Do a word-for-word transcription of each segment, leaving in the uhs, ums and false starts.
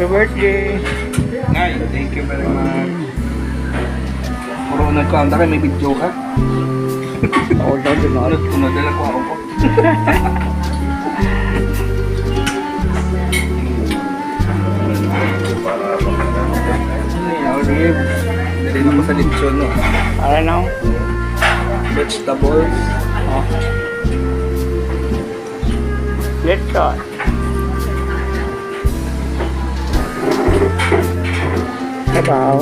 Birthday. Ngay, thank you very much. Puro unod ko, ang dami may video ka. Oo, daw, di ba? Unod, unod, dala ko ako. Ano yan, rib? Dali na ko sa lechon, no? Ano, no? Vegetables. Oh. Lechon. Sabaw.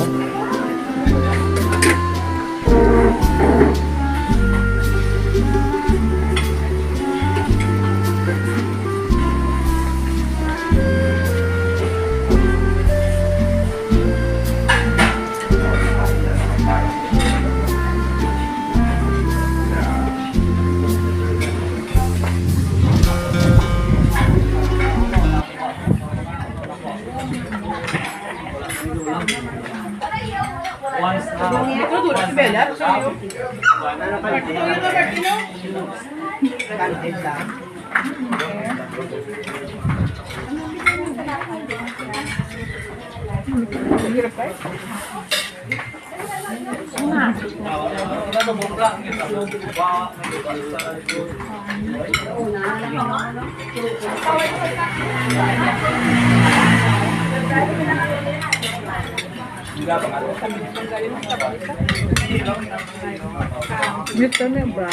Dito na ba?